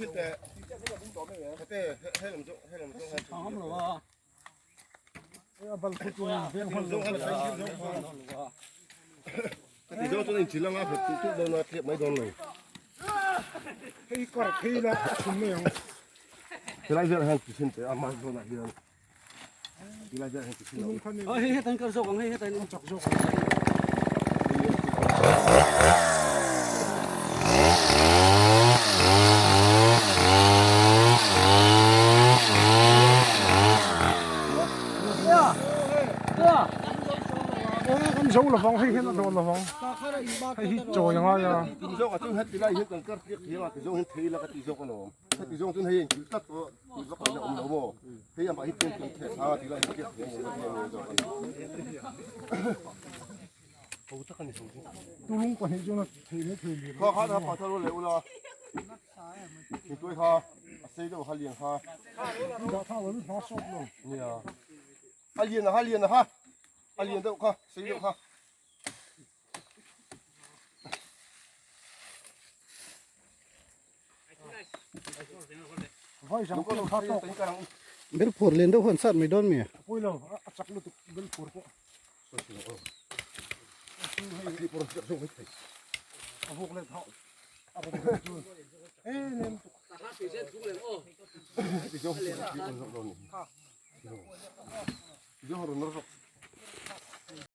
Chhin teh. Hete he lam zawng he lam zawng han chhin. Ngam lo a. A bal khu chu veng hman lo. Ka ti zawng chuan inchil anga khat tih tut dawn a tliak mai dawn lo. Hei kar phei la a chhun mai ang. Tilai vel hian ti chhin teh a mas zawnah hian. Tilai vel hian ti chhin lo. Hei hetan kar zawk ang hei hetan chak zawk ang. Kan zo lovang hei hian a dawn lovang hei hi chawi a ngai a. Ti zawk a chu heti lai hian kan kar tliak thiam a ti zawng hian thei la ka ti zawk alawm heti zawng chuan hei a inchilh tlat tawh tih vak a awm lo maw hei amah hi pian kan theh thla a ti lai hian tliak thiam a awm lo zawk a ni. Ho tak a ni ho chu. Tulung pahnih chuan a thei mai thei ni. Kha kha kha pa thar leh ula. Thingtuai kha a sei deuh kha lian kha. Dah tha lo hma sawt lo. Nia. A lian a ha lian a ha. A lian deuh kha sei deuh kha. Vai zang pawh kha tawk. Bel phur lian deuh huan sat mai dawn mi. Pui lo a chak lutuk bel phur pawh. A vuk leh thau. A vuk leh chu. E nem tuk.